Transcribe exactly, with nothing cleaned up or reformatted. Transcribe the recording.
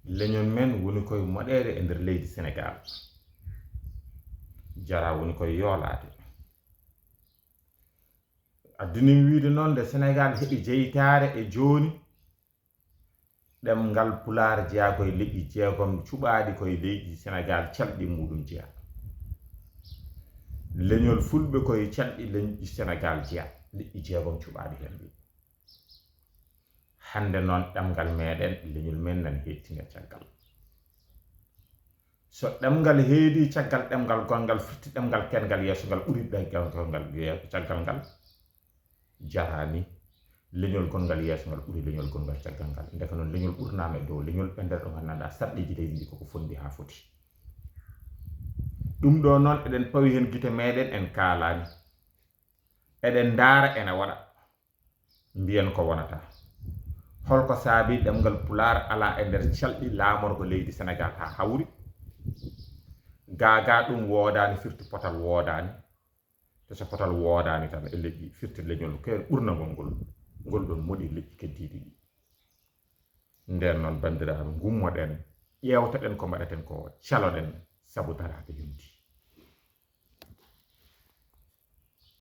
Leñol men woni koye moɗeede e nder leydi Senegaal. Jara woni koye yoolaade. Addini wiide noon nde Senegaal heɓi jeytaare e jooni, ɗemngal Pulaar jeyaa koye leƴƴi jeegom cuɓaaɗi koye leydi Senegaal calɗi muɗum jeyaa. Leñol Fulɓe koye calɗi leñƴi Senegaal jeyaa, leƴƴi jeegom cuɓaaɗi heen ɗi. Hannde noon ɗemngal meeɗen, leñol men nani heettine caggal. So ɗemngal heedi caggal ɗemngal gonngal, firti ɗemngal kenngal yeeso ngal ɓuri ɗemngal gonngal caggal ngal. Jaraani, leñol gonngal yeeso ngal ɓuri leñol gonngal caggal ngal. Ndeka noon leñol ɓurnaama e dow leñol ɓendere ɗum hannde anndaa sarɗiiji leydi ndi koko fondi haa foti. Ɗum ɗo noon eɗen pawi heen gite meeɗen en kaalaani. Eɗen ndaara ena waɗa. Mbiyen ko wonata. Holko saabi ɗemngal Pulaar alaa e nder calɗi laamorgo leydi Senegaal haa hawri? Gaagaa ɗum woodaani, firti potal woodaani. Te so potal woodaani tan e leƴƴi, firti leñol keer ɓurnangol ngol, ngol ɗon moɗi leƴƴi keddiiɗi ɗi. Ndeen noon, banndiraaɓe, ngummoɗen, ƴeewtoɗen ko mbaɗeten ko, caloɗen, sabu daraade yonti.